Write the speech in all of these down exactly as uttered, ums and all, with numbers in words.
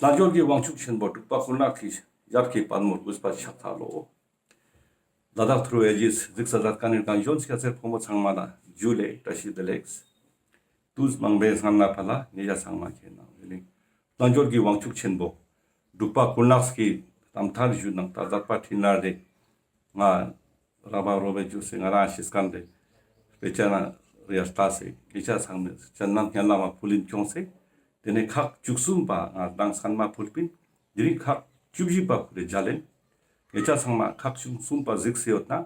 རྣལ་འབྱོར་གྱི་དབང་ཕྱུག་ཆེན་པོ་འབྲུག་པ་ཀུན་ལེགས་ཀྱི་ཞབས་ཀྱི་པད་མོར་གུས་པ་ཕྱག་འཚལ་ལོ། ལ་དྭགས་ཐུ་རུ་ཨེ་ཇིས་གཟིགས་ས་མཛད་མཁན་ནི་རྒན་གཞོན་སྐྱ་སེར་ཕོ་མོ་ཚང་མ་ལ་ཇུ་ལེ་བཀྲ་ཤིས་བདེ་ལེགས། དུས་མང་པོའི་སྔན་ལ་ཕར་ལ་ཉེ་ཞ་ཚང་མ་ཁྱེད་ནང་རེ་ལིང་། རྣལ་འབྱོར་གྱི་དབང་ཕྱུག་ཆེན་པོ་འབྲུག་པ་ཀུན་ལེགས་ཀྱི་རྣམ་ཐར་ཞུ་ནང་ད་མཛད་པ་འཕྲིན་ལས་རེ། ང་ར་བ་རོ་བའི་ཇུ་སེ་ང་རང་ཤི་སྐམ་རེ་དཔེ་ཆ་ན་རེ་ལྟ་སེ་དཔེ་ཆ་ཚང་མས་ཅན་ནམ་སྙན་ལ་མ་ཕུལ་ལིན་ཁྱོང་སེ། དེ་ནས་ཁག་བཅུ་གསུམ་པ་ང་རང་སྔན་མ་ཕུལ་པིན། དེ་རིང་ཁག་བཅུ་བཞི་པ་ཁུ་རེ་མཇལ་ལེན། ཉེ་ཞ་ཚང་མ་ཁག་བཅུ་གསུམ་པ་གཟིགས་སེ་ཡོད་ན།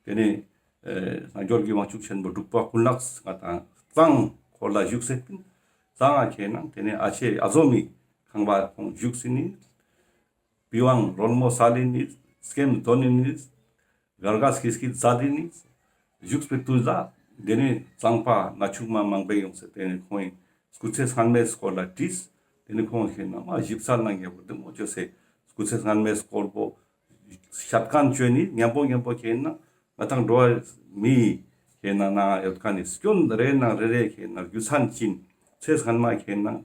དེ་ནས་ཨེ་རྣལ་འབྱོར་གྱི་དབང་ཕྱུག་ཆེན་པོ་འབྲུག་པ་ཀུན་ལེགས་ང་དང་གཙང་འཁོར་ལ་བཞུགས་སེ་པིན། གཙང་ང་ཁྱེད་ནང་དེ་ནས་ཨ་ཆེ་ཨ་ཛོ་མི་ཁང་པ་ཁོང་བཞུགས་སེ་ནི། པི་ཝང་རོལ་མོ་སལ་ལེན་ནི། སྐེམ་དོན་ནི། གར་ག་སྐྱིད་སྐྱིད་ཛད་དེ་ནི་བཞུགས་པའི་དུས་ལ། དེ་ནས་གཙང་པ་ན་ཆུང་མ་མང་པོ་ཡོང་སེ་དེ་ནས་ཁོང་གི་སྐུ་ཚེ་སྔན་མའི་སྐོར་ལ་དྲིས། དེ་ནས་ཁོང་ཁྱེད་ནང་མ་ཞིབ་ཚགས་ནང་ཉེ་པོ་དེ་མོ་བཅོས་སེ་སྐུ་ཚེ་སྔན་མའི་སྐོར་པོ་བཤད་མཁན་བཅོས་ནི་ཉམ་པོ་ཉམ་པོ་ཁྱེད་ནང་ང་དང་འགྲོ་བ་མི་ཁྱེད་ནང་ན་ཡོད་མཁན་ནི་སྐྱོན་རེ་ནང་རེ་རེ་ཁྱེད་ནང་རྒྱུ་མཚན་ཅི་ཨིན། ཚེ་སྔན་མ་ཁྱེད་ནང་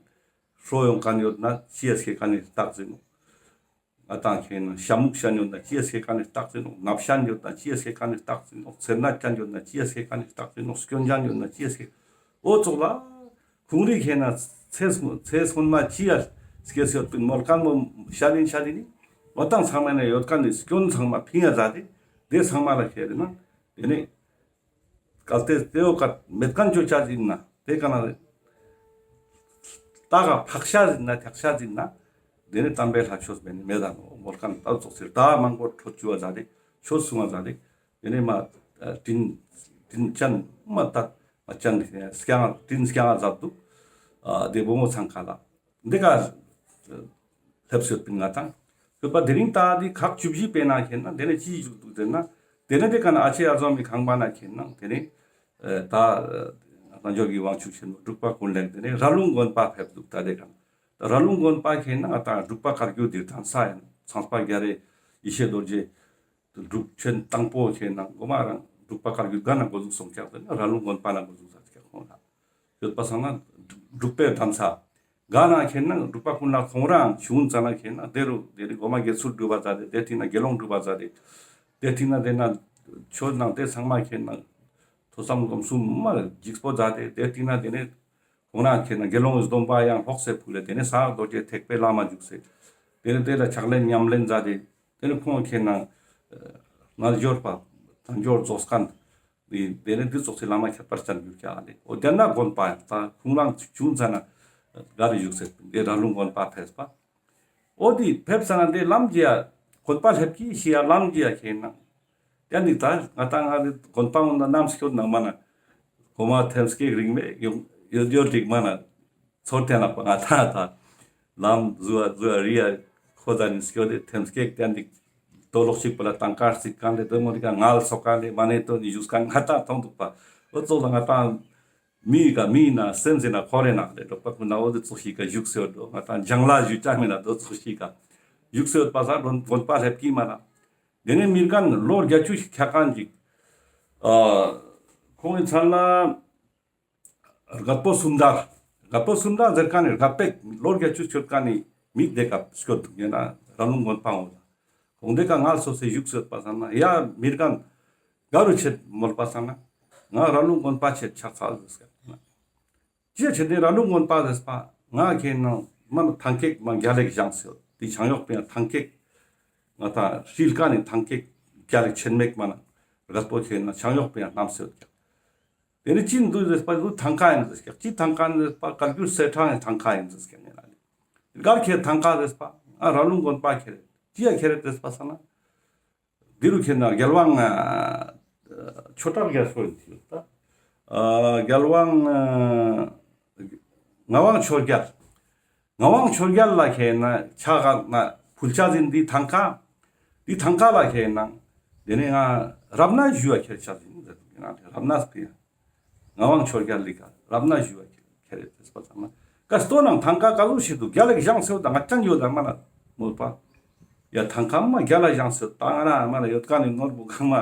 ཧྲོ་ཡོང་མཁན་ཡོད་ན་ཅི་ཡ་སྐྱེ་མཁན་ནི་རྟགས་ཨིན་ནོག་ང་དང་ཁྱེད་ནང་ཤ་མུག་ཤན་ཡོད་ན་ཅི་ཡ་སྐྱེ་མཁན་ནི་རྟགས་ཨིན་ནོག་ནབ་ཤན་ཡོད་ན་ཅི་ཡ་སྐྱེ་མཁན་ནི་རྟགས་ཨིན་ནོག་ཚེར་ན་ཅན་ཡོད་ན་ཅི་ཡ་སྐྱེ་མཁན་ནི་རྟགས་ཨིན་ནོག་སྐྱོན་ཅན་ཡོད་ན་ཅི་ཡ་སྐྱེ། འོ་ཙོགས་ལ་ཁོང་རིགས་ཁྱེད་ནང་ཚེ་སྔོན་ཚེ་སྔོན་མ་ཅི་ཡ་སྐྱེས་ཡོད་པིན་མོལ་མཁན་མོ་ཤ་ལིན་ཤ་ལིན་ནི་ང་དང་ཚང་མ་ན་ཡོད་མཁན་ནི་སྐྱོན་ཚང་མ་ཕིང་ཡ་ཛད་དེ་དེ་ཚང་མ་ལ་ཁྱེད་ནང་དེ་ནས། གལ་ཏེ་དེའོ་ཀ་མེད་མཁན་ཅོ་ཅ་ཨིན་ན་དེ་ཀ་ན་ལྟ་ག་ཕག་ཤ་ཨིན་ན་ཐག་ཤ་ཨིན་ན་དེ་ནི་དམ་པའི་ལྷ་ཆོས་མེད་ནི་མེད་ད་ནོ་མོལ་མཁན་ད་ཙོགས་སེ་ད་མང་པོ་ཁྲོ་ཅུ་བ་ཛད་དེ་ཆོས་གསུང་བ་ཛད་དེ་དེ་ནི་མ་དྲིན་དྲིན་ཅན་མ་ད་མ་ཅན་སྐྱང་དྲིན་སྐྱང་ང་ཛད་འདུག་ཨ་དེ་བུ་མོ་ཚང་ཁ་ལ། འདི་ཀ་སླེབས་ཡོད་པིན་ང་དང་། ཡོད་པ་དེ་རིང་ད་འདི་ཁག་བཅུ་བཞི་པའི་ནང་ཁྱེད་ནང་དེ་ནས་ཅི་བཞུགས་འདུག་ཟེར་ན། དེ་ནས་དེ་ཀ་ན་ཨ་ཆེ་ཨ་ཛོ་མི་ཁང་པ་ན་ཁྱེད་ནང་དེ་ནས་ད་རྣལ་འབྱོར་གྱི་དབང་ཕྱུག་ཆེན་པོ་འབྲུག་པ་ཀུན་ལེགས་དེ་ནས་ར་ལུང་དགོན་པ་ཕེབས་འདུག་ད་དེ་ཀ་ན་ད་ར་ལུང་དགོན་པ་ཁྱེད་ནང་ད་འབྲུག་པ་བཀའ་བརྒྱུད་འདིར་གདན་ས་ཡིན། ཚངས་པ་རྒྱ་རས་ཡེ་ཤེས་རྡོ་རྗེ་སྒྲུབ་ཆེན་དང་པོ་ཁྱེད་ནང་གོ་མ་རང་འབྲུག་པ་བཀའ་བརྒྱུད་ག་ན་འགོ་འཛུགས་སོང་ཀྱག་ཟེར་ན་ར་ལུང་དགོན་པ་ན་འགོ་འཛུགས་ས་ཀྱག་ཁོང་ལ་ཡོད་པ་སང་ན་འབྲུག་པའི་གདན་ས་ག་ན་ཁྱེད་ནང་འབྲུག་པ་ཀུན་ལེགས་ཁོང་རང་བྱུང་ཙ་ན་ཁྱེད་ནང་དེ་རུ་དེ་རུ་གོ་མ་དགེ་ཚུལ་སྒྲུབ་པ་མཛད་དེ་དེ་ཐིག་ན་དགེ་སློང་སྒྲུབ་པ་མཛད་དེ་དེ་ཐིག་ན་དེ་ན་ཆོས་ནང་དེ་ཚང་མ་ཁྱེད་ནང་ཐོས་བསམ་སྒོམ་གསུམ་མ་འཇིགས་པོ་མཛད་དེ་དེ་ཐིག་ན་དེ་ནས། ཁོང་རང་ཁྱེད་ནང་དགེ་སློང་གི་སྡོམ་པ་ཡང་ལྷོག་སེ་ཕུལ་ལེ་དེ་ནས་ས་རྡོ་རྗེ་ཐེག་པའི་བླ་མ་བཞུགས་སེ། དེ་ནས་དེ་ལ་ཕྱག་ལེན་ཉམས་ལེན་མཛད་དེ། དེ་ནས་ཁོང་ཁྱེད་ནང་རྣལ་འབྱོར་པ་དལ་འབྱོར་རྫོགས་མཁན་དེ་དེ་ནས་དེ་ཙོགས་སེ་བླ་མ་ཁྱད་པར་ཅན་གྱུར་ཀྱག་ལེ། འོ་དེ་ན་དགོན་པ་ཡང་ད་ཁོང་རང་བྱུང་ཙ་ན་ག་རུ་བཞུགས་སེ་དེ་ར་ལུང་དགོན་པ་ཕེབས་པ། འོ་དེ་ཕེབས་ཙ་ན་དེ་ལམ་གྱི་ཡ་དགོན་པ་སླེབས་ཀྱི་ཤི་ཡ་ལམ་གྱི་ཡ་ཁྱེད་ནང་། ཡང་འདི་ལྟར་ང་དང་ང་དགོན་པ་འོང་ན་ནམ་སྐྱོད་ནང་མ་ན་གོ་མ་ཐེམ་སྐས་རིང་མེད་ཡོད་ཡོད་རིག་མ་ན་ཚོར་ཏེ་ནག་པ་ང་དང་ད་ལམ་ཟུ་བ་ཟུ་བ་རི་ཡ་ཁོ་ད་ནི་སྐྱོད་དེ་ཐེམ་སྐས་ཡང་འདི་དོ་ལོག་ཅིག་པ་ལ་ཏང་ཀར་ཅིག་གང་ལེ་དོ་མོ་རི་ཀ་ངལ་སོ་གང་ལེ་མ་ནེ་དོ་ནི་ཞུས་ཀ་ང་དང་མཐོང་འདུག་པ། འོ་ཙོགས་ལ་ང་དང་མི་ག་མི་ན་སེམས་ཟིན་ན་ཁོ་རེ་ནག་ལེ་འབྲོག་པ་ཀུན་ན་འོ་དེ་ཙོགས་ཤིག་ག་བཞུགས་སེ་འོ་འགྲོ་ང་དང་ལྗང་ལ་ཞུ་ཅག་མི་ན་དོ་ཙོགས་ཤིག་ག་བཞུགས་སེ་འོ་པ་ས་དགོན་པ་སླེབས་ཀྱི་མ་ན། དེ་ནས་མི་རྒན་ལོ་བརྒྱད་ཅུ་ཞིག་ཁྱག་མཁན་ཅིག་ཨ་ཁོང་གི་མཚན་ལ་རྒད་པོ་སུམ་མདའ། རྒད་པོ་སུམ་མདའ་ཟེར་མཁན་ནི་རྒད་པོ་ལོ་བརྒྱད་ཅུ་སྐྱོད་མཁན་ནི་མི་དེ་ཀ་སྐྱོད་འདུག་ཡིན་ན་ར་ལུང་དགོན་པ་འོང་ལ། ཁོང་དེ་ཀ་ངལ་གསོ་སའི་བཞུགས་སོད་པ་སང་ན་ཡ་མི་རྒན་ག་རུ་ཆེད་མོལ་པ་སང་ན་ང་ར་ལུང་དགོན་པ་ཆེད་ཆགས་ཚར་ཟེར་སྐད། ཅི་ཕྱིར་ནི་ར་ལུང་དགོན་པ་ཟེར་པ་ང་ཁྱེད་ནང་མ་ན་ཐང་ཀེག་མ་རྒྱ་ལེགས་བཞེངས་སེ་ཡོད། དེ་ཆང་གཡོག་པའི་ཐང་ཀེག་ང་ད་ཧྲིལ་ཀ་ནི་ཐང་ཀེག་རྒྱ་ལེགས་ཆེན་མེག་མ་ན་རྒད་པོ་ཁྱེད་ནང་ཆང་གཡོག་པའི་རྣམས་སེ་ཡོད་ཀྱག་དེ་ནི་ཅི་འདུག་ཟེར་པ་འདུག་ཐང་ཀ་ཡིན་ཟེར་ཀྱག་ཅི་ཐང་ཀ་ཡིན་ཟེར་པ་བཀའ་བརྒྱུད་གསེར་ཐང་ནི་ཐང་ཀ་ཡིན་ཟེར་ཀྱག་ངེ་ན་ལེ། གར་ཁྱེད་ཐང་ཀ་ཟེར་པ་ང་ར་ལུང་དགོན་པ་ཁྱེད་རེད་ཅི་ཡ་ཁྱེད་རེད་ཟེར་པ་ས་ན། འདི་རུ་ཁྱེད་ན་རྒྱལ་དབང་ཨ་ཆོས་གྲགས་རྒྱལ་སོ་ཡིན་ཟེར་ད། ཨ་རྒྱལ་དབང་ཨ་ངག་དབང་ཆོས་རྒྱལ། ངག་དབང་ཆོས་རྒྱལ་ལ་ཁྱེད་ན་ཆ་ག་ན་ཕུལ་ཆ་ཟིན་འདི་ཐང་ཀ། འདི་ཐང་ཀ་ལ་ཁྱེད་ན་དེ་ནས་ང་རབ་གནས་ཞུ་བ་ཁྱེད་ཆ་ཟིན་ཟེར་འདུག་ན་རབ་གནས་སྤེལ། ངག་དབང་ཆོས་རྒྱལ་ལི་ཀ་རབ་གནས་ཞུ་བ་ཁྱེད་རེད་ཟེར་པ་ཙམ་ན། ཀ་སྟོ་ནང་ཐང་ཀ་ག་ཟུག་ཞིག་འདུག་རྒྱ་ལེགས་བཞེངས་སེ་ཡོད་ད་ང་ཅང་ཡོད་ད་མ་ན་མོལ་པ། ཡ་ཐང་ཀ་མ་རྒྱ་ལ་བཞེངས་སེ་ཡོད་ད་ང་རང་མ་ན་ཡོད་ཀ་ནི་ནོར་བུ་ཁང་མ་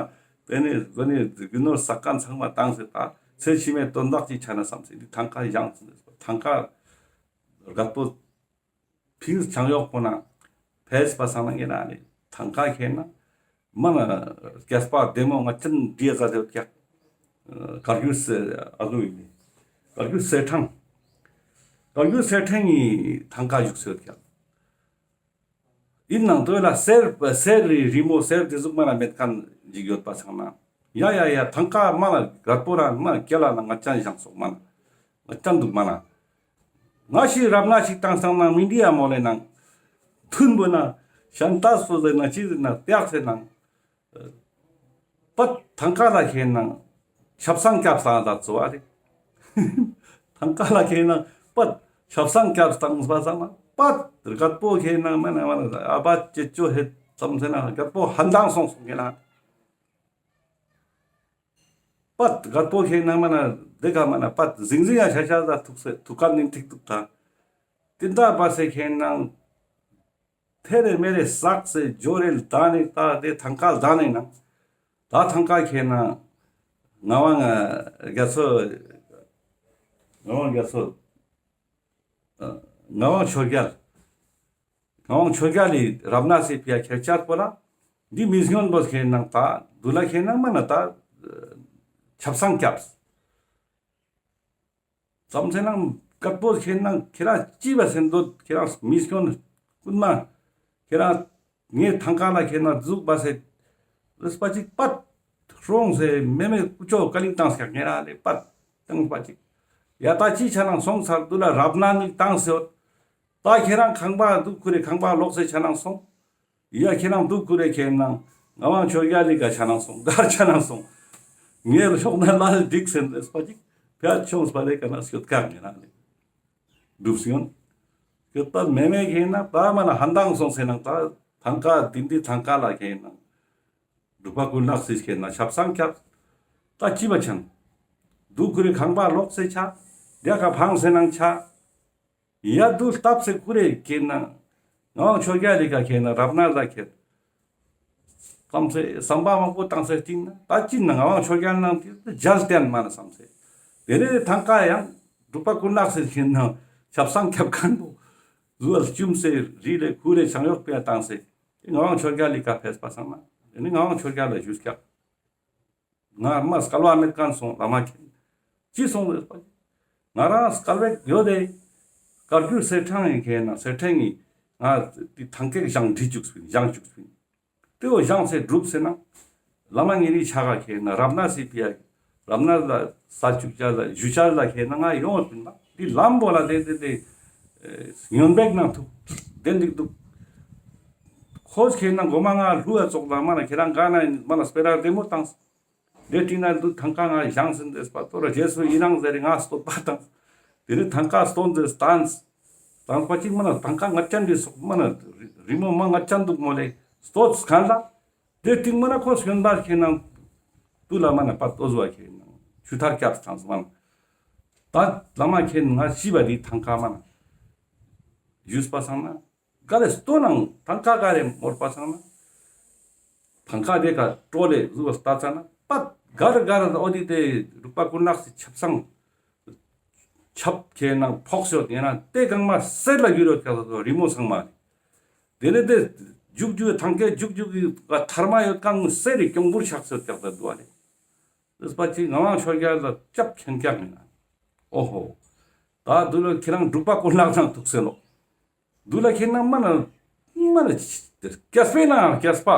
དེ་ནས་དེ་ནས་རྒྱུ་ནོར་ས་ཀ་ཚང་མ་བཏང་སེ་ད་ཚེ་ཕྱི་མའི་དོན་དག་ཅིག་ཆ་ན་བསམ་སེ་འདི་ཐང་ཀ་བཞེངས་སེ་ཡོད་ཐང་ཀ་རྒད་པོ། ཕིང་ཆང་ཡོག་པོ་ན་ཕེས་པ་སང་ན་ངེ་ན་ནི་ཐང་ཀ་ཁེ་ན་མ་ན་རྒྱས་པ་བདེ་མོ་ང་ཅན་འདྲི་ཡ་ཟ་དེ་ཀྱག་གར་གུ་སེ་ཨ་ཟུ་ཡིན་ནི་གར་གུ་སེ་ཁྲང་གར་གུ་སེ་ཁྲང་ངི་ཐང་ཀ་བཞུགས་སེ་ཡོད་ཀྱག། ཡིན་ནང་དོ་ལ་གསེར་གསེར་རི་རི་མོ་གསེར་དེ་ཟུག་མ་ན་མེད་མཁན་ཞིག་ཡོད་པ་སང་ན། ཡ་ཡ་ཡ་ཐང་ཀ་མ་ན་རྒད་པོ་རང་མ་རྒྱལ་ལ་ན་ང་ཅན་བཞེངས་སོག་མ་ན་ང་ཅན་འདུག་མ་ན། ང་ཞིག་རབ་ན་ཞིག་བཏང་སང་ན་མི་འདི་ཡ་མོ་ལེ་ནང་མཐུན་པོ་ན་ཤན་ཏ་སོ་ཟེར་ན་ཅི་ཟེར་ན་ཏེག་ཟེར་ནང་། པད་ཐང་ཀ་ལ་ཁེ་ནང་ཆབ་གསང་སྐྱབས་སང་ད་ཚོ་བ་རེད། ཐང་ཀ་ལ་ཁེ་ནང་པད་ཆབ་གསང་སྐྱབས་སྟངས་པ་སང་ན་པད་རྒད་པོ་ཁེ་ནང་མ་ན་མ་ན་ཨ་བ་ཅེ་ཅོ་ཧེ་ཙམ་ཟེར་ན་རྒད་པོ་ཧན་དང་སོང་སོང་ཁེ་ན། པད་རྒད་པོ་ཁེ་ནང་མ་ན་དེ་ག་མ་ན་པད་ཟིང་ཟིང་ཡ་ཤ་ཤ་ད་ཐུག་སེ་ཐུག་ཀ་ནིན་ཐིག་ཐུག་ད། དེ་འདྲ་བ་སེ་ཁེ་ནང་ཐེ་རེ་མེ་རེ་སག་སེ་ཇོ་རེ་ལ་ད་ནི་ད་དེ་ཐང་ཀ་ལ་ད་ནི་ན། ད་ཐང་ཀ་ཁེ་ན་ངག་དབང་རྒྱ་མཚོ་ངག་དབང་རྒྱ་མཚོ་ངག་དབང་ཆོས་རྒྱལ་ངག་དབང་ཆོས་རྒྱལ་ལི་རབ་ན་སི་ཕི་ཡ་ཁྱེར་ཆར་པོ་ལ་འདི་མི་སྙོན་པོ་ཁེ་ན་ད་དུ་ལ་ཁེ་ན་མ་ན་ད་ཆབ་གསང་སྐྱབས། ཙམ་ཚེ་ནང་སྐད་པོ་ཁེ་ནང་ཁྱེད་རང་ཅི་བ་སེམས་འདོད་ཁྱེད་རང་མི་སྐྱོན་ཀུན་མ་ཁྱེད་རང་ངའི་ཐང་ཀ་ལ་ཁེ་ན་འཛུགས་པ་སེ་རེས་པ་ཅིག་པད་ཧྲོང་སེ་མེ་མེ་ཀུ་ཅོ་ཀ་ལིང་བཏང་སྐྱག་ངེ་ར་ལེ་པད་བཏང་པ་ཅིག་ཡ་ད་ཅི་ཆ་ནང་སོང་ཚར་དུ་ལ་རབ་ན་ནི་བཏང་སེ་ཡོད། ད་ཁྱེད་རང་ཁང་པ་འདུག་ཁུ་རེ་ཁང་པ་ལོག་སེ་ཆ་ནང་སོང་། ཡ་ཁྱེད་རང་འདུག་ཁུ་རེ་ཁེ་ནང་ངག་དབང་ཆོས་རྒྱལ་ལི་ཀ་ཆ་ནང་སོང་གར་ཆ་ནང་སོང་། ངའི་ཤོག་ན་ལ་འགྲིག་སེན་རེས་པ་ཅིག་ཕྱག་ཆོངས་པ་ལེ་ཀ་ན་སྐྱོད་ཀ་ངེ་ན་ལེ། སྒྲུབ་སེ་ཡོང་། སྐྱོད་པ་མེ་མེ་ཁེ་ན་ད་མ་ན་ཧན་དང་སོང་སེ་ནང་ད་ཐང་ཀ་དིན་དི་ཐང་ཀ་ལ་ཁེ་ནང་འབྲུག་པ་ཀུན་ལེགས་སི་ཁེ་ན་ཆབ་གསང་ཁྱབ། ད་ཅི་བ་ཆང་། འདུག་ཁུ་རེ་ཁང་པ་ལོག་སེ་ཆ། དེ་ཀ་ཕང་སེ་ནང་ཆ། ཡ་དུ་སྟབས་སེ་ཁུ་རེ་ཁེ་ན། ངག་དབང་ཆོས་རྒྱལ་ལི་ཀ་ཁེ་ན་རབ་ན་ལ་ཁེ། བསམ་སེ་བསམ་པ་མང་པོ་བཏང་སེ་ཅིན་ན་ད་ཅི་ན་ངག་དབང་ཆོས་རྒྱལ་ནང་གི་མཇལ་བསྟན་མ་ན་བསམ་སེ། དེ་ནས་ཐང་ཀ་ཡང་འབྲུག་པ་ཀུན་ལེགས་སི་ཁེ་ན་ཆབ་གསང་ཁྱབ་མཁན་པོ་ཟུ་བ་ལ་བཅུམ་སེ་རི་ལེ་ཁུ་རེ་ཆང་ཡོག་པེ་བཏང་སེ། ངག་དབང་ཆོས་རྒྱལ་ལི་ཀ་ཕེས་པ་སང་ན་དེ་ནས་ངག་དབང་ཆོས་རྒྱལ་ལ་ཞུས་ཀྱག་ང་མ་སྐལ་བ་མེད་མཁན་སོང་བླ་མ་མཁྱེན། ཅི་སོང་རེད་པ། ང་རང་སྐལ་བ་ཡོད་དེ། སྐལ་རྒྱུ་སེར་ཕྲེང་ཡིན་མཁན་ན་སེར་ཕྲེང་ཡིན། ང་དེ་ཐང་ཀ་བཞེངས་འདྲི་བཅུག་སྤིན་བཞེངས་བཅུག་སྤིན། དེ་བོ་བཞེངས་སེ་སྒྲུབ་སེ་ན། བླ་མ་ངེ་རི་ཆ་ག་ཁེ་ན་རབ་ན་སི་པི་ཡ། རབ་ན་ལ་ས་བཅུག་ཅ་ལ་ཞུ་ཅ་ལ་ཁེ་ན་ང་ཡོང་བ་སྤིན་པ། དེ་ལམ་བོ་ལ་དེ་དེ་དེ། ཉོན་པེག་ན་ཐུག་དེ་འདུག་འདུག་ཁོས་ཁེ་ན་གོ་མ་ང་ལུ་ཡ་ཙོག་ལ་མ་ན་ཁྱེད་རང་ག་ན་ཡིན་མ་ན་སྤེ་ར་བདེ་མོ་བཏང་། དེ་དྲིན་ན་འདུག་ཐང་ཀ་ང་བཞེངས་ཟིན་དེ་སྤ་ཏོ་ར་རྗེས་སུ་ཡི་རང་ཟེར་རེ་ང་སྟོད་པ་དང་། དེ་ནི་ཐང་ཀ་སྟོན་ཟེར་སྟན། དང་པ་ཅིག་མ་ན་ཐང་ཀ་ང་ཅན་དེ་སོག་མ་ན་རི་མོ་མ་ང་ཅན་འདུག་མོ་ལེ་སྟོད་ཁན་ལ། དེ་དྲིན་མ་ན་ཁོ་སྐྱོན་པར་ཁེ་ན། དུ་ལ་མ་ན་པ་ཏོ་ཟུ་བ་ཁེ་ན་ཆུ་ཐར་སྐྱབས་ཐང་མ་ན། ད་བླ་མ་ཁེ་ན་ང་ཤི་བ་དེ་ཐང་ཀ་མ་ན། ཞུས་པ་སང་ན། ག་རེ་སྟོད་ནང་ཐང་ཀ་ག་རེ་མོར་པ་སང་ན། ཐང་ཀ་དེ་ཀ་ཀྲོ་ལེ་ཟུ་བ་ལྟ་ཙ་ན་པད་གར་གར་འོ་དི་དེ་འབྲུག་པ་ཀུན་ལེགས་སི་ཆབ་གསང་། ཆབ་ཁེ་ནང་ཕོག་སེ་ཡོད་ཡིན་ན་དེ་གང་མ་གསེར་ལ་གྱུར་ཡོད་ཀྱག་ད་རི་མོ་ཚང་མ་རེད། དེ་ནས་དེ་རྒྱུག་རྒྱུག་ཐང་ཀའི་རྒྱུག་རྒྱུག་གི་ཐར་མ་ཡོད་ཀྱག་གསེར་རི་གྱོང་པུར་ཆགས་སེ་ཡོད་ཀྱག་ད་འདུག་བ་རེད། དེ་སྤ་ཅིག་ངག་དབང་ཆོས་རྒྱལ་ལ་སྐྱབས་མཁྱེན་ཀྱག་མིན་ན། ཨོ་ཧོ། ད་འདུག་ལ་ཁྱེད་རང་འབྲུག་པ་ཀུན་ལེགས་ནང་ཐུག་སེ་ལོ། འདུག་ལ་ཁྱེད་ན་མ་ན་མ་ན་སྐྱེས་པའི་ན་སྐྱེས་པ།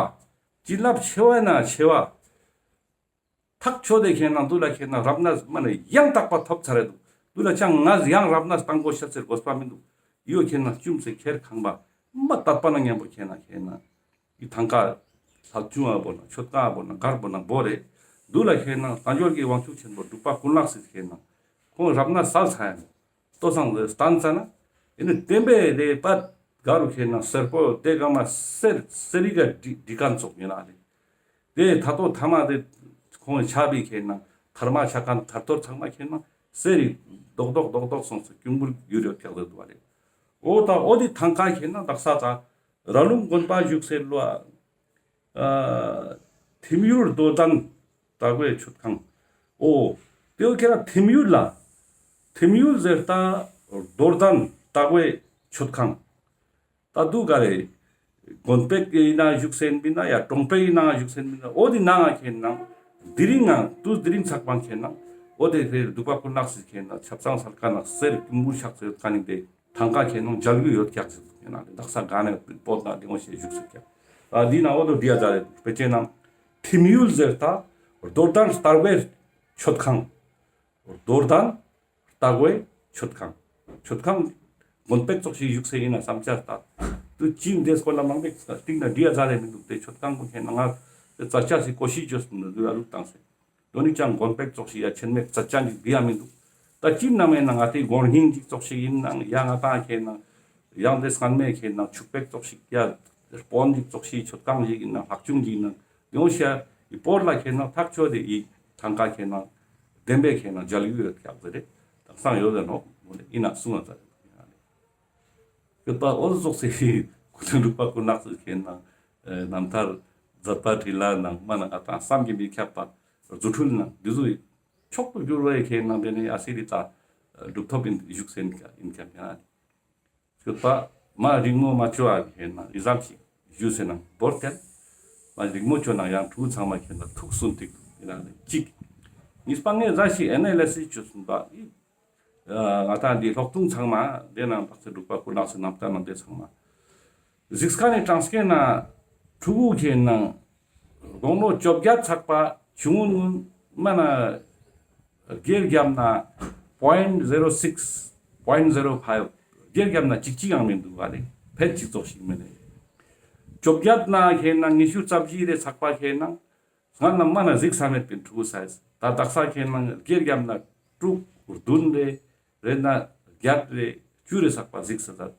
བྱིན་རླབས་ཆེ་བ་ན་ཆེ་བ། ཐག་ཆོད་དེ་ཁྱེད་ན་འདུག་ལ་ཁྱེད་ན་རབ་ན་མ་ན་ཡང་དག་པ་ཐོབ་ཚར་རེད་འདུག་འདུག་ལ་ཅང་ང་ཡང་རབ་ན་སྤང་དགོས་ཤ་ཚེར་དགོས་པ་མི་འདུག་ཡོད་ཁྱེད་ན་ཅུམ་ཚེ་ཁྱེར་ཁང་པ་མ་དད་པ་ན་མཉམ་པོ་ཁྱེད་ན་ཁྱེད་ན། ཨི་ཐང་ཀ་ལྷ་ཆུང་བ་བོ་ན་མཆོད་ཁང་བ་བོ་ན་གར་བོ་ན་བོ་རེ། འདུག་ལ་ཁྱེད་ན་དལ་འབྱོར་གྱི་དབང་ཕྱུག་ཆེན་པོ་འབྲུག་པ་ཀུན་ལེགས་སི་ཁྱེད་ན་ཁོང་རབ་ན་སལ་ཚ་ཡང་ལྟོ་སང་ལ་སྟན་ཙ་ན་ཨི་ནི་བསྟན་པའི་ལས་པ་ག་རུ་ཁྱེད་ན་སེར་པོ་དེ་གང་མ་སེར་སེར་རི་ག་འདི་འདི་གན་ཙོག་ཡིན་ན་རེ། དེ་ད་ལྟོ་ཐ་མ་དེ་ཁོང་ཆ་བི་ཁྱེད་ན་ཐར་མ་ཆ་གན་ཐར་ཐོར་ཚང་མ་ཁྱེད་ན་སེར་རི་རྡོག་རྡོག་རྡོག་རྡོག་སོང་སེ་གྱོང་པུར་གྱུར་ཡོད་ཀྱག་ལ་འདུག་བ་རེ། འོ་ད་འོ་དི་ཐང་ཀ་ཁྱེད་ན་དག་ས་ད། ར་ལུང་དགོན་པ་བཞུགས་སེ་ལོ། ཨ་ཐིམ་ཡུལ་རྡོ་ལྡན་ལྟ་བའི་མཆོད་ཁང་། ཨོ། དེའོ་ཁྱེད་རང་ཐིམ་ཡུལ་ལ། ཐིམ་ཡུལ་ཟེར་ད་རྡོ་ལྡན་ལྟ་བའི་མཆོད་ཁང་། ད་དུ་ག་རེ་དགོན་པའི་ནང་བཞུགས་སེན་པིན་ན་ཡ་གྲོང་པའི་ནང་བཞུགས་སེན་པིན་ན་འོ་དེ་ནང་ང་ཁེན་ན་དེ་རིང་ང་དུས་དེ་རིང་ཚག་པ་ཁེན་ན་འོ་དེ་རེ་འདུག་པ་ཁོ་ནག་སི་ཁེན་ན་ཆབ་གསང་སར་ཀ་ནང་གསེར་ཀུན་མུར་ཆག་སེ་ཡོད་ཁན་ནི་དེ་ཐང་ཀ་ཁེན་ན་མཇལ་རྒྱུ་ཡོད་ཀྱག་ཟེར་ཁེན་ན་དག་ས་ག་ནས་བོད་ནང་དེ་ངོ་ཤེས་བཞུགས་སེ་ཀྱག་ཨ་དེ་ན་འོ་དོ་དེ་ཡ་ཛ་རེ་དཔེ་ཅན་ན་ཐིམ་ཡུལ་ཟེར་ད་རྡོར་གདན་སྟག་གོའི་མཆོད་ཁང་། རྡོར་གདན་སྟག་གོའི་མཆོད་ཁང་། མཆོད་ཁང་དགོན་པའི་ཙོགས་ཤིག་བཞུགས་སེ་ཡིན་ན་བསམ་ཆ་ད། དུ་ཅིན་དེ་སྐོར་ལ་མང་པོ་སྟིང་ན་འདྲི་ཡ་ཛ་རེ་མི་འདུག་དེ་མཆོད་ཁང་གོ་ཁེན་ན་ང་རྩ་ཆ་སི་ཀོ་ཤིས་བཅོས་མི་འདུག་ཨ་ལུག་བཏང་སེ། དོ་ནི་ཅང་དགོན་པའི་ཙོགས་ཤིག་ཡ་ཆེན་མེད་རྩ་ཆ་ནི་འདི་ཡ་མི་འདུག་ད་ཅིན་ན་མེད་ན་ང་དེ་དགོན་རྙིང་ཅིག་ཙོགས་ཤིག་ཡིན་ན་ཡ་ང་ཏང་ཁེན་ན་ཡང་དེ་སྔན་མེད་ཁེན་ན་ཕྱུག་པའི་ཙོགས་ཤིག་ཡ་དཔོན་ཅིག་ཙོགས་ཤིག་མཆོད་ཁང་ཞིག་ཡིན་ན་ལྷག་ཆུང་ཞིག་ཡིན་ན་ཡོང་ཤ་ཡི་པོར་ལ་ཁེན་ན་ཐག་ཆོད་དེ་ཡི་ཐང་ཀ་ཁེན་ན་བདེན་པའི་ཁེན་ན་མཇལ་རྒྱུ་ཡོད་ཀྱག་ཟེར་རེ་དག་སང་ཡོད་ཟེར་ནོ་མོ་ལེ་ཡིན་ན་གསུང་ང་ཙ་རེ་ཡོད་པ་འོ་ཟོག་སེ་ཁུ་ཐུན་འབྲུག་པ་ཁོ་ནག་ཙི་ཁེན་ན་རྣམ་ཐར་མཛད་པ་འཕྲིན་ལས་ནང་མ་ན་ང་ཏང་བསམ་གྱིས་མི་ཁྱབ་པ་རྫུ་འཕྲུལ་ནང་འདི་ཚོ་མཆོག་ཏུ་གྱུར་བའི་ཁེན་ན་དེ་ནས་ཨ་སི་རི་ད་གྲུབ་ཐོབ་ཡིན་བཞུགས་སེ་ཡིན་ཀྱག་ཡིན་ཀྱག་ཡིན་ན། སྐྱོད་པ་མ་རིང་མོ་མ་ཅོ་ཨ་ཁེན་ན་ཨི་ཙམ་ཞིག་ཞུས་སེ་ནང་བོར་ཏེ་མ་རིང་མོ་ཅོ་ནང་ཡང་ཕྲུ་གུ་ཚང་མ་ཁེན་ན་ཐུགས་སུན་ཏིག་ཡིན་ན་ཅིག་གཉིས་པ་ངས་ཟ་ཞིག་ཨེ་ན་ལི་སིས་ཅོས་སུན་པ་ཨི་ང་ཏང་འདི་ལྷོག་ཐུང་ཚང་མ་དེ་ནང་ཕག་ཚེ་འབྲུག་པ་ཁོ་ནག་སི་རྣམ་ཐར་ནང་དེ་ཚང་མ་གཟིགས་ཁན་ནི་གྲངས་ཀའི་ནང་ཕྲུ་གུ་ཁེན་ན་དགུང་ལོ་བཅོ་བརྒྱད་ཚག་པ་ཆུང་ངུན་ངུན་མ་ན་སྒེར་རྒྱབ་ན་point zero six, point zero five སྒེར་རྒྱབ་ན་ཅིག་ཅིག་ཡང་མི་འདུག་ག་ལེ། ཕེད་ཅིག་ཙོགས་ཤིག་མི་ནེ། བཅོ་བརྒྱད་ན་ཁེན་ན་ཉི་ཤུ་རྩ་བཞི་རེ་ཚག་པ་ཁེན་ན་སྔ་ན་མ་ན་གཟིགས་ས་མེད་པིན་ཕྲུ་གུ་སའི་ད་དག་ས་ཁེན་ན་སྒེར་རྒྱབ་ན་དྲུག་བདུན་རེ་རེ་ན་བརྒྱད་རེ་བཅུ་རེ་ཚག་པ་གཟིགས་ས་ད་འདུག་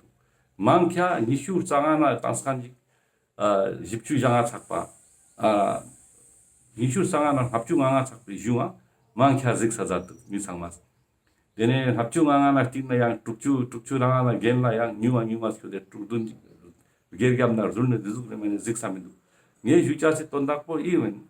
མང་ཁྱ་ཉི་ཤུ་རྩ་ལྔ་ན་བཏང་སྐན་ཅིག་ཨ་བཞི་བཅུ་ཞེ་ལྔ་ཚག་པ། ཨ་ཉི་ཤུ་རྩ་ལྔ་ན་ལྔ་བཅུ་ང་ལྔ་ཚག་པའི་གཞུང་ང་མང་ཁྱ་གཟིགས་ས་མཛད་འདུག་མི་ཚང་མ། དེ་ནས་ལྔ་བཅུ་ང་ལྔ་ན་སྟིང་ན་ཡང་དྲུག་ཅུ་དྲུག་ཅུ་རེ་ལྔ་ན་རྒན་ལ་ཡང་ཉུང་བ་ཉུང་བ་སྐྱོད་དེ་དྲུག་བདུན་སྒེར་རྒྱབ་ན་བདུན་ནས་འདི་ཟུག་རེ་མ་ནས་གཟིགས་ས་མི་འདུག་ངས་ཞུ་ཅ་སི་དོན་དག་པོ་ཨི་ཡིན།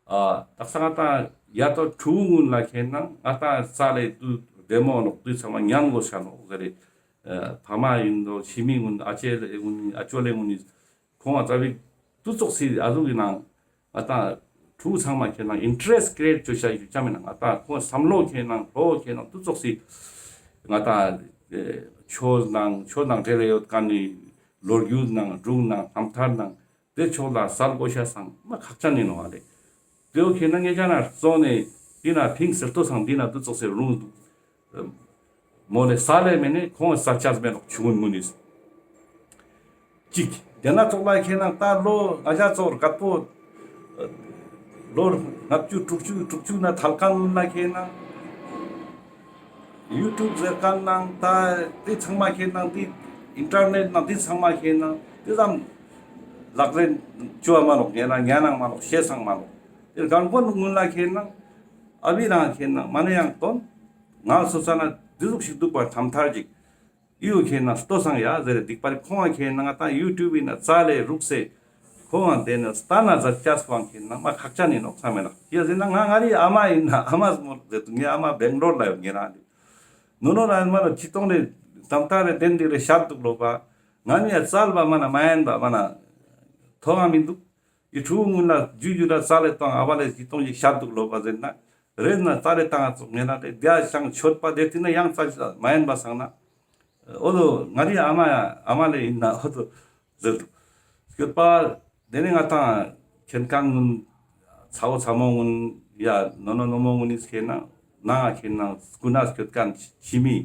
ཨ་དག་ས་ང་ཏང་ཡ་ཏོ་ཕྲུ་གུ་ངུན་ལ་ཁེན་ན་ང་ཏང་རྩ་ལས་དུ་བདེ་མོ་ནོག་དུས་ཚང་མ་ཉན་དགོས་ཤ་ནོག་ཟེར་རེ། ཨ་ཕ་མ་ཡིན་དོ་ཕྱི་མི་ངུན་ཨ་ཅེ་ལེ་ངུན་ཨ་ཅོ་ལེ་ངུན་ཁོང་ང་རྩ་བའི་དུ་ཙོགས་སི་ཨ་ཟུག་གི་ནང་ང་ཏང་ཕྲུ་གུ་ཚང་མ་ཁེན་ན་ཨིན་ཊ་རེ་སི་ཊ་ཀི་རི་ཨེ་ཊ་ཅོ་ཤ་ཞུ་ཅ་མེད་ན་ང་ཏང་ཁོང་བསམ་བློ་ཁེན་ན་བློ་ཁེན་ན་དུ་ཙོགས་སི་ང་ཏང་ཆོས་ནང་ཆོས་ནང་འབྲེལ་ཡོད་ཁན་ནི་ལོ་རྒྱུས་ནང་སྒྲུང་ནང་རྣམ་ཐར་ནང་དེ་ཕྱོགས་ལ་གསལ་དགོས་ཤ་སང་མ་ཁག་ཅན་ཡིན་ནོག་ཨ་ལེ། དེའོ་ཁེན་ན་ངེད་ཅག་ན་གཙོ་ནས་འདི་ན་ཕིང་སེ་ལྟོས་སང་འདི་ན་དུ་ཙོགས་སེ་རུང་འདུག་མོ་ལེ་ས་ལེ་མེ་ནེ་ཁོང་ས་ཆ་མེ་ནོག་ཆུང་ངུན་ངུན་ནིས། ཅིག་དེ་ན་ཙོགས་ལ་ཁེན་ན་ད་ལོ་ང་ཅག་ཙོགས་རྒད་པོ་ལོ་ལྔ་བཅུ་དྲུག་ཅུ་དྲུག་ཅུ་ན་ཐལ་ཁན་ལ་ཁེན་ན། ཡུ་ཊུབ་ཟེར་ཁན་ནང་ད་དེ་ཚང་མ་ཁེན་ན་དེ་ཨིན་ཊར་ནེཊ་ནང་དེ་ཚང་མ་ཁེན་ན་དེ་ཙམ་ལག་ལེན་ཅོ་བ་མ་ནོག་ཉན་ན་ཉན་ནང་མ་ནོག་ཤེས་སང་མ་ནོག་དེ་རྒན་པོ་ངུན་ལ་ཁེན་ན་ཨ་བི་རང་ཁེན་ན་མ་ནེ་ཡང་དོན་ང་སོ་ས་ན་དེ་ཟུག་ཞིག་འདུག་པ་ཐམ་ཐར་ཅིག་ཡུ་ཁེན་ན་ལྟོས་སང་ཡ་ཟེར་སྡིག་པ་རེ་ཁོང་ང་ཁེན་ན་ང་ད་ཡུ་ཊུབ་ཡིན་ན་རྩ་ལས་རུག་སེ་ཁོང་ང་དེ་ནི་ལྟ་ན་ཛད་ཅས་ཁོང་ཁེན་ན་མ་ཁག་ཅན་ཡིན་ནོག་ས་མེད་ལ་ཡ་ཟེར་ན་ང་ང་རི་ཨ་མ་ཡིན་ན་ཨ་མ་སྨོ་ཟེར་དུ་ངའི་ཨ་མ་བེང་ལོར་ལ་ཡོད་ངེ་རང་རེད། ནོ་ནོ་ར་མ་ན་ཅི་གཏོང་རེ་དམ་ཐག་རེ་དེན་དེ་རེ་ཤར་འདུག་ལོ་པ། ང་ནི་ཡ་རྩལ་པ་མ་ན་མ་ཡན་པ་མ་ན་ཐོག་ང་མི་འདུག་ཡི་ཕྲུ་གུ་ངུན་ལ་རྒྱུ་རྒྱུ་ལ་རྩལ་ལེ་བཏང་ཨ་བ་ལེ་ཅི་གཏོང་ཞིག་ཤར་འདུག་ལོ་པ་ཟེར་ན། རེད་ན་རྩལ་ལེ་བཏང་ཨ་ཙོགས་ངེ་ན་རེད་རྒྱ་ཞང་ཆོད་པ་དེ་དེ་ན་ཡང་རྩལ་མ་ཡན་པ་སང་ན། འོ་ལོ་ང་རི་ཨ་མ་ཡ་ཨ་མ་ལེ་ཡིན་ན་འོ་ལོ་ཟེར་འདུག་སྐྱོད་པ། དེ་ནས་ང་ཏང་ཁྱེན་ཁན་ངུན་ཚ་བོ་ཚ་མོ་ངུན་ཡ་ནོ་ནོ་ནོ་མོ་ངུན་ནི་ཁེན་ན་ནང་ང་ཁེན་ན་སྐུ་ན་སྐྱོད་ཁན་ཕྱི་མི་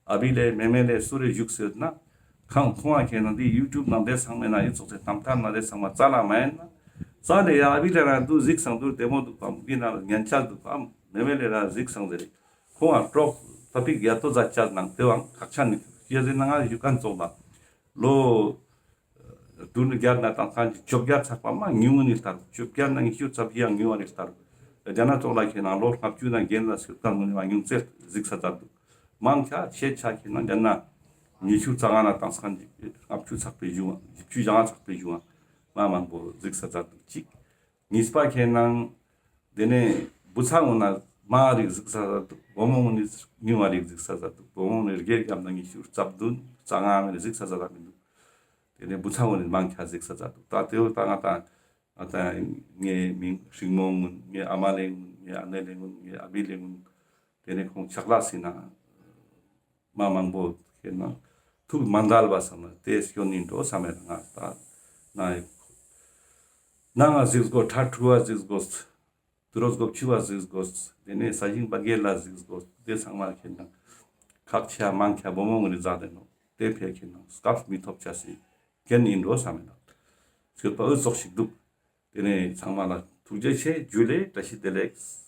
ཨ་བི་ལེ་མེ་མེ་ལེ་སུ་རེ་བཞུགས་སེ་ཡོད་ན་ཁང་ཁོང་ང་ཁེན་ན་འདི་ཡུ་ཊུབ་ནང་དེ་ཚང་མེད་ན་ཡི་ཙོགས་སེ་དམ་ཐག་ན་དེ་ཚང་མ་རྩ་ལ་མ་ཡིན་ན་རྩ་ལེ་ཡ་ཨ་བི་ལེ་རང་དུ་གཟིགས་སང་དུ་བདེ་མོ་འདུག་པ་འདི་ན་ཉན་ཆ་འདུག་པ་མེ་མེ་ལེ་རང་གཟིགས་སང་ཟེར་ཁོང་ང་ཀྲོག་ད་པིག་ཡ་ཏོ་ཛད་ཅས་ནང་དེ་བང་ཁག་ཆ་ནི་ཡ་ཟེར་ན་ང་ཞུ་ཁན་ཙོགས་ལ་ལོ། བདུན་བརྒྱ་ན་དང་ཁན་ཅིག་བཅོ་བརྒྱད་ཚག་པ་མ་ཉུང་ངུན་ནི་ལྟར་བཅོ་བརྒྱད་ན་ཉི་ཤུ་རྩ་བཞི་ཡང་ཉུང་བ་ནི་ལྟར་རྒྱ་ན་ཙོགས་ལ་ཁེན་ན་ལོ་ལྔ་བཅུ་ན་རྒན་ལ་སུ་ལྟར་ངུན་ནི་མ་ཉུང་ཙེ་གཟིགས་ས་ཛད་འདུག་མང་ཆ་ཆེ་ཆ་ཁེན་ན་རྒྱ་ན་ཉི་ཤུ་རྩ་ལྔ་ན་དང་ཁན་ཅིག་ལྔ་བཅུ་ཚག་པའི་གཞུང་བ་བཞི་བཅུ་ཞེ་ལྔ་ཚག་པའི་གཞུང་བ་མ་མང་པོ་གཟིགས་ས་ཛད་འདུག་ཅིག་གཉིས་པ་ཁེན་ན་དེ་ནས་བུ་ཚ་ངུན་ན་མང་རིག་གཟིགས་ས་ཛད་འདུག་བུ་མོ་ངུན་ནི་ཉུང་བ་རིག་གཟིགས་ས་ཛད་འདུག་བུ་མོ་ངུན་ནི་རྒན་རྒྱབ་ན་ཉི་ཤུ་རྩ་བདུན་རྩ་ལྔ་མེད་གཟིགས་ས་ཛད་མི་འདུག་དེ་ནས་བུ་ཚ་གུན་ནི་མང་ཆེ་གཟིགས་ས་མཛད་འདུག། ད་དེ་བོ་ད་ང་ད་ང་ད་ངའི་མིང་སྲིང་མོ་གུན། ངའི་ཨ་མ་ལེ་གུན། ངའི་ཨ་ནེ་ལེ་གུན། ངའི་ཨ་བི་ལེ་གུན། དེ་ནས་ཁོང་ཆག་ལས་སི་ན་མ་མང་པོ་ཁེ་ན་ཐུགས་མ་འདལ་བ་སམ་ན་དེ་སྐྱོན་ཨིན་འགྲོ་སམ་མེད་ན། ང་ད་ན་ན་ང་གཟིགས་དགོས། ཁྲ་ཁྲུ་བ་གཟིགས་དགོས། དུ་རོ་སྒོ་ཕྱི་བ་གཟིགས་དགོས། དེ་ནས་ས་ཞིང་བ་གེ་ལ་གཟིགས་དགོས། དེ་ཚང་མ་ཁེ་ན་ཁག་ཆེ་མང་ཆེ་བུ་མོ་གུན་ནི་མཛད་དེ་ནོག། དེ་ཕི་ཁེ་ན་སྐབས་མི་ཐོབ་ཆ་སི་རྐྱེན་ཨིན་འགྲོ་སམ་མེད་ན། སྐྱོད་པ་འོ་ཙོགས་ཤིག་འདུག། དེ་ནས་ཚང་མ་ལ་ཐུགས་རྗེ་ཆེ། ཇུ་ལེ། བཀྲ་ཤིས་བདེ་ལེགས།